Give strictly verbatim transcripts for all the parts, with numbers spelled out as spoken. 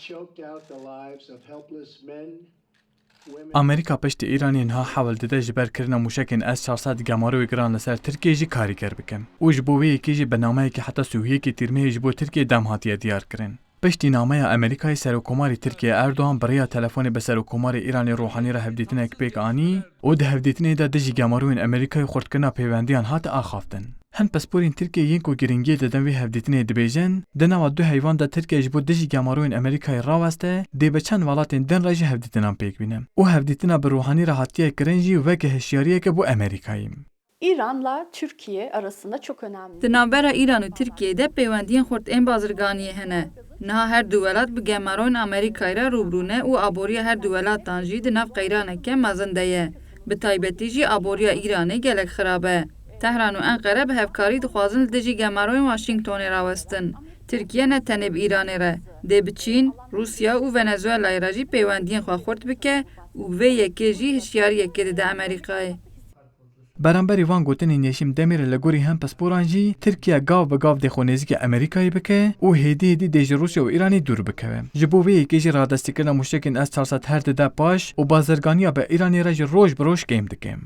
choked out the lives of helpless men, women, Amerîka piştî Îranê niha hewl dide ji ber kirina mûşekên S çar sed gemaro wê giran li ser Tirkiyê jî karîger bike û ji bo vê yekê jî bi nameyekî heta sî û yekê Tîrmehê ji bo Tirkiyê dem hatiye diyar kirin. Piştî nameya Amerîkayê Serokkomarê Tirkiyê Erdogan bi rêya telefonê bi Serokkomarê Îranê Ruhanî re hevdîtinek pêk anî û di hevdîtinê de dijî gemaroyên Amerîkayê xurtkirina pêwendiyan hate axaftin. Hin pisporên Tirkiyê yên ku giringiyê didin vê hevdîtinê dibêjin, di nava du heyvan de Tirkiye ji bo dijî gemaroyên Amerîkayê raweste, dê bi çend welatên din re jî hevdîtinan pêk bîne û hevdîtina bi Ruhanî re hatiye kirin jî weke hişyariyeke bo Amerîkayê. İran'la Türkiye arasında çok önemli. Di navbera Îran û Tirkiyeyê de peywendiyên xurt ên bazirganiyê hene. Niha her du welat bi gemaroyên Amerîkayê re rûbirû ne û aboriya her du welatan jî di nav qeyraneke mezin de ye. Bi taybetî jî aboriya Îranê gelek xirab e. Tehran û Enqere bi hevkarî dixwazin li dijî gemaroyên Washingtonê rawestin. Tirkiye ne tenê bi Îranê re, dê bi Çîn, Rûsya û Venezuelayê re jî peywendiyên xwe xurt bike û vê yekê jî hişyariyekê dide Amerîkayê. Beramberî van gotinên Yeşîm Demîr li gorî hin pisporan jî Tirkiye gav bi gav dê xwe nêzîkî Amerîkayê bike û hêdî hêdî dê ji Rûsya û Îranê dûr bikeve. Ji bo vê yekê jî radestkirina mûşekên S çar sed her dide paş û bazirganiya bi Îranê re jî roj bi roj kêm dike.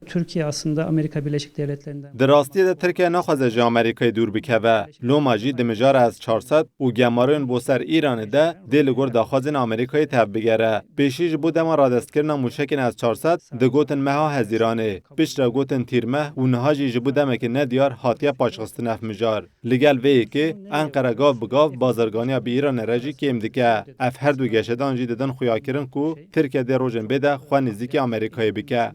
Türkiye aslında Amerika Birleşik Devletleri'nden Di rastiyê de Tirkiye naxwaze ji Amerîkayê dûr bikeve. Loma jî di mijara S çar sed û gemarên bo ser Îranê de dê li gor daxwazên Amerîkayê tevbigere. Pêşî ji bo dema radestkirina mûşekên S çar sed digotin meha Hezîranê, piştre gotin Tîrmeh û niha jî ji bo demekê nediyar hatiye paşxistin ev mijar. Li gel vê yekê Enqere gav bi gav bazirganiya bi Îranê re jî kêm dike. Ev her du geşedan jî didin xuyakirin ku Tirkiye dê rojên bê de xwe nêzîkî Amerîkayê bike.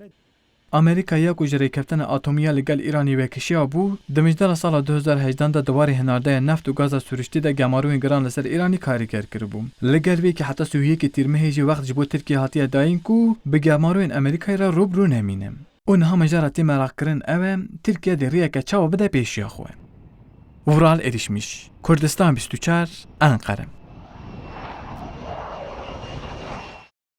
Amerîka ya ku ji rêkeftina atomî ya li gel Îranê vekişiyabû, di mijdara sala du hezar hejdan de di warê hinardeya neft û gaza siruştî de gemarûyên giran li ser Îranê karîger kiribû. Li gel vê yekê heta sî û yekê Tîrmehê jî wext ji bo Tirkiye hatiye dayîn ku bi gemarûyên Amerîkayê re rû bi rû nemîne. Û niha mijara tê meraqkirin ew e, Tirkiye dê rêyeke çawa bide pêşiya xwe. Vural Erişmiş, Kurdistan bîst û çar, Enqere.